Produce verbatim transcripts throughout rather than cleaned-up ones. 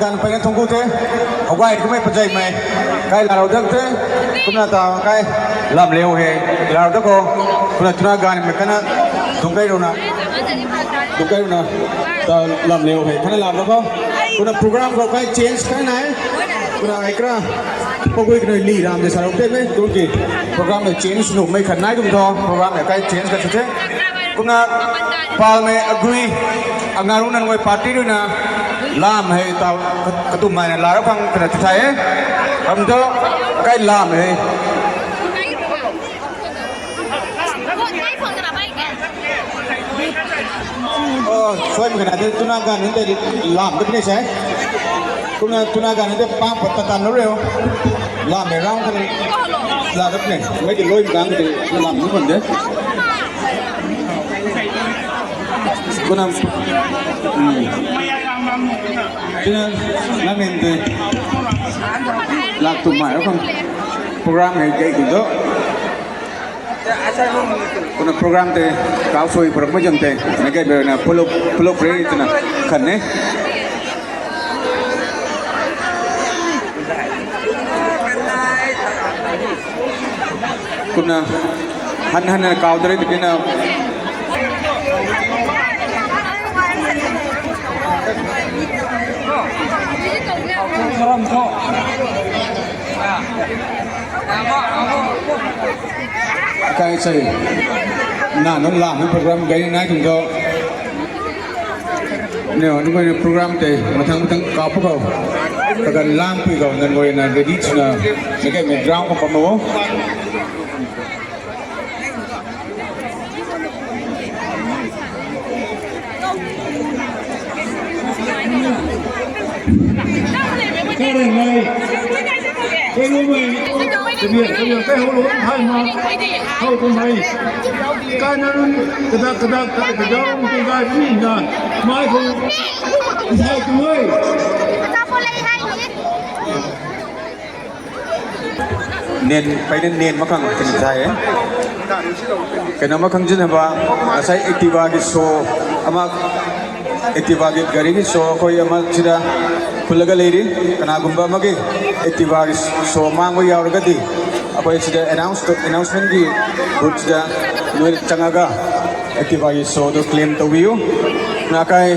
Ganv peyna thungc ku the, howgay kummei pazeimei, kai larou dat the, kumna ta kai lam liu hei, larou dat khou, kumna twna ganv mei kana, thungc kai runa, thungc kai runa, ta lam liu hei, kana lam dat khou, kumna program khou kai change kai nai, kumna ai kra, pagui kanui li ram de sarou te me, kumki, program mei change nuhmei khat nai kum tho, program mei kai change khat sw the. Kumna palmei agui, angaru nunc guay party rui na, lam hei ta, katumei na lara phang kana tithai e. Kam tho, kai lam hei. Oh, soi mei kana de, twna ganv nunc tei lam de puni se. Kumna twna ganv nunc tei pang pat ta tan lo reo. Lam hei round kan la de puni. Mei ti loi gang ti lam nu kan de. Kumna, hmm. Kumna, namin tei. Lak tu mai kan. Program hei kai tu do. Kumna program tei kau sui prak mai jam tei, na kai beu na puluk, puluk re twna khan ne. Kumna han han na kau tei tikina. Kai sei, na nunc lam hei program gay nai tuang tho. Nio, nunc guay na program tei mathang mathang kau pw khou, kagan lam pui khou, nunc guay na ready swna, na kai mei ground khou pam o. Kareng mei, kailu mei, kaniw kaniw kai hou lou hai ma, hou kum hei. Kai na run kadak kadak kai kadak run kai kai ni na, mai khou sai tu hei. Nen, pei nen, nen makhang tini thai e. Kena makhang zin haba, asai Activa ki show, ama Activa ki gari ki show, khoi ama chida pulaga leiri, kana gumba magi Activa ki show mang ko yau raga di. Akhoi chida announce, announcement ki, but chida nui changaga Activa ki show tu claim tu wiu. Na kai.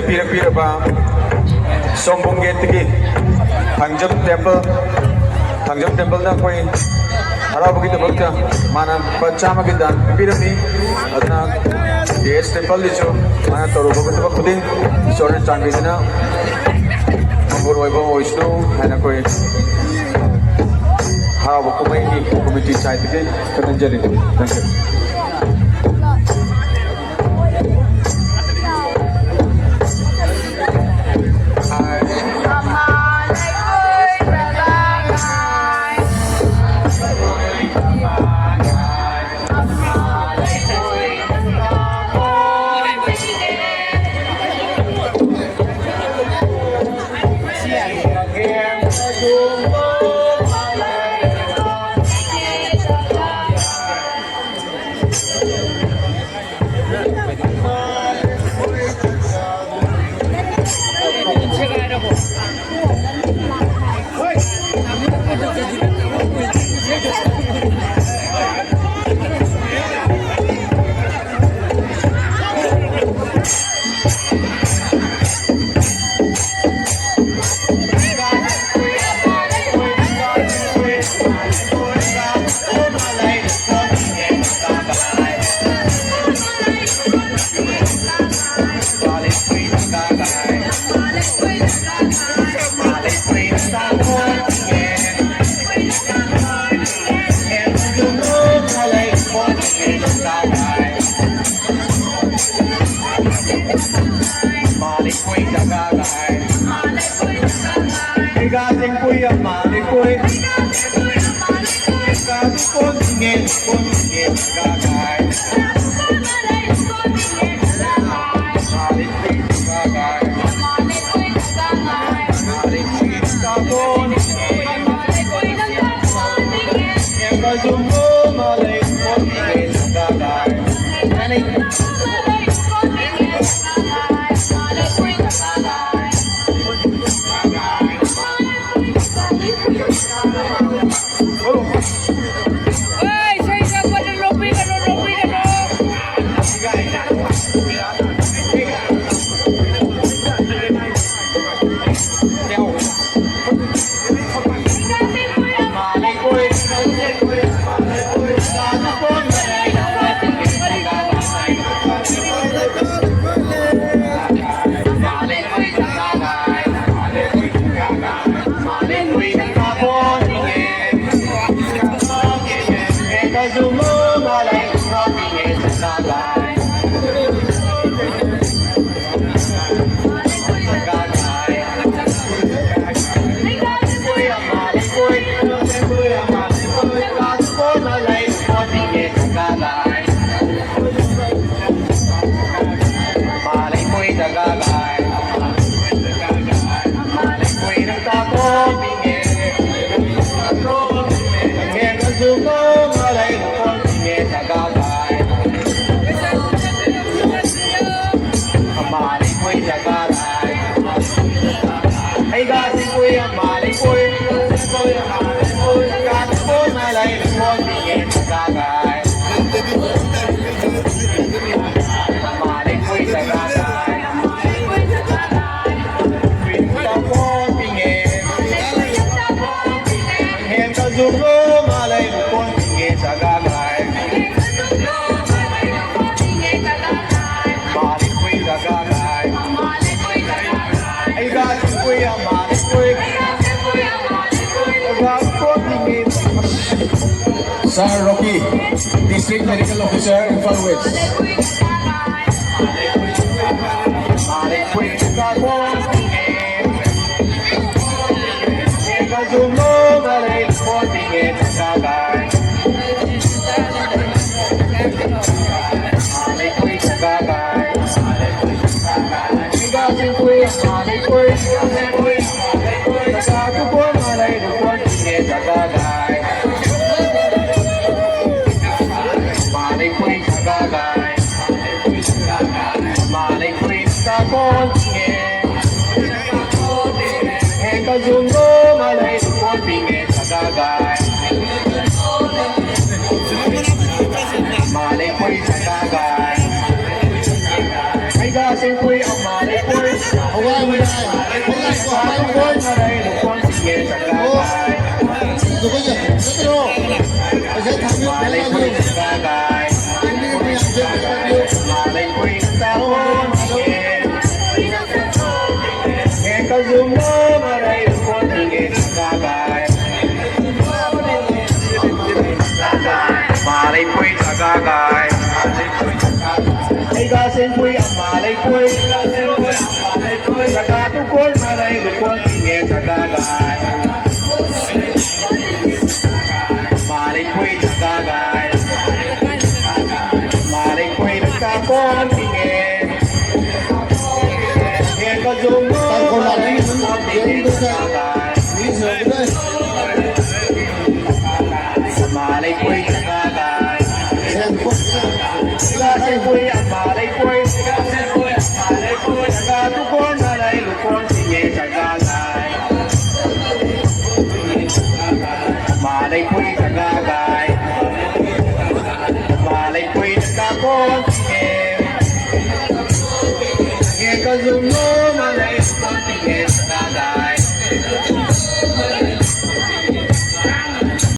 Pirak piraba Sombung Gate tiki Thangjam Temple, Thangjam Temple na koi harau ki tabak ta mana pachama ki dan pirak ni adna D S Temple di chu mana taru bak tabak kuding sor chan ki na mabur oi bang oi snu hai na koi harau kumei ni committee side tiki kanan jari. Thank you. Sir Rocky, District Medical Officer, Imphal West. Gay. Hei ga singpui ama leipui. Chaga tu kuan ma lei lu kuan ting e chaga gay. Ma leipui chaga gay. Ma leipui chaga kuan ting e. Hei ka zung ma lei lu kuan ting e chaga gay. Malei pui chaga gay. Chaga se pui, malei pui. Chaga tu kuan na lei lu kuan si e chaga gay. Malei pui chaga gay. Malei pui chaga kuan si e. Hei ka zung ma lei lu kuan si e.